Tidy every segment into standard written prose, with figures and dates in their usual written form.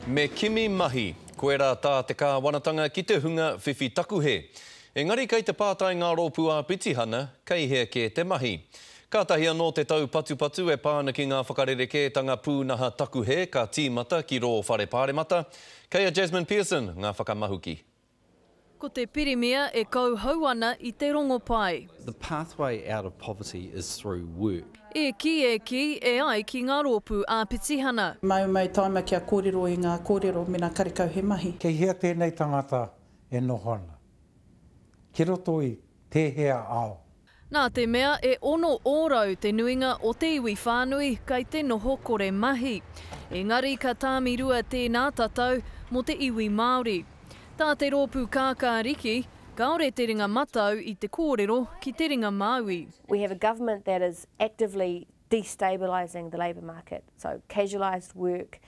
Me kimi mahi. Koirā tā te kāwanatanga ki te hunga whiwhi takuhe. Engari kei te pātai ngā rōpū āpitihana, kei hea kē te mahi? Kātahi anō te taupatupatu e pā ana ki ngā whakarerekētanga pūnaha takuhe ka tīmata ki rō Whare Pāremata. Kei a Jasmine Pearson ngā whakamahuki. Ko te Pirimia e kauhau ana i te rongopai. The pathway out of poverty is through work. E kī, e kī, e ai ki ngā rōpū āpitihana. Maumau taima kia kōrero i ngā kōrero mena karekau he mahi. Kei hea tēnei tangata e noho ana? Ki roto i tēhea ao? Nā te mea e 6% te nuinga o te iwi whānui kei te noho kore mahi. Engari ka tāmirua tēnā tatau mō te iwi Māori. Tā te rōpū kākāriki, kāore te ringa matau i te kōrero ki te ringa māui. We have a government that is actively destabilising the labour market, so casualised work,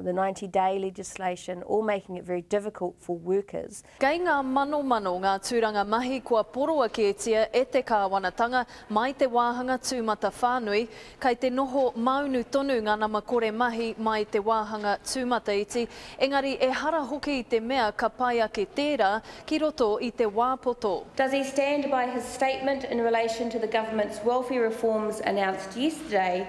the 90 day legislation, all making it very difficult for workers. Kei ngā manomano ngā tūranga mahi kua poroa kētia e te kāwanatanga mai te wāhanga tūmatawhānui, kei te noho māunu tonu ngā nama kore mahi mai te wāhanga tūmataiti, engari ehara hoki i te mea ka pai ake tērā ki roto i te wā poto. Does he stand by his statement in relation to the government's welfare reforms announced yesterday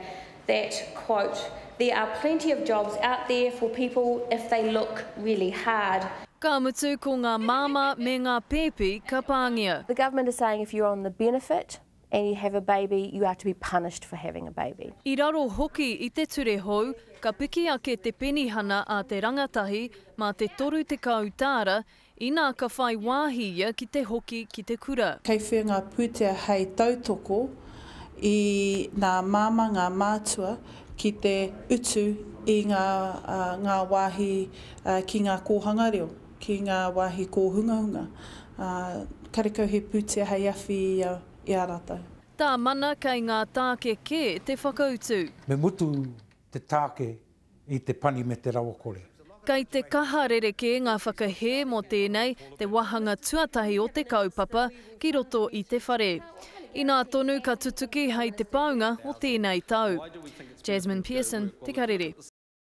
that, quote, there are plenty of jobs out there for people if they look really hard? Ka mutu ko ngā māmā me ngā pēpi ka pāngia. The government is saying if you're on the benefit and you have a baby, you are to be punished for having a baby. I raro hoki i te ture hou, ka piki ake te penihana a te rangatahi mā te 30 tāra Inā ka whai wāhi ia ki te hoki ki te kura. Kei whea ngā pūtea hei tautoko i nā māmā ngā mātua ki te utu i ngā ngā wāhi ki ngā kōhanga reo, ki ngā wāhi kōhungahunga. Karekau he pūtea hei awhi i a rātou. Tā Mana kei ngā tāke kē te whakautu. Me mutu te tāke i te pani me te rawakore. Kei te kaha rerekē ngā whakahē mō tēnei, te wāhanga tuatahi o te kaupapa, ki roto i te whare. Inā tonu ka tutuki hei te paunga o tēnei tau. Jasmine Pearson, Te Karere.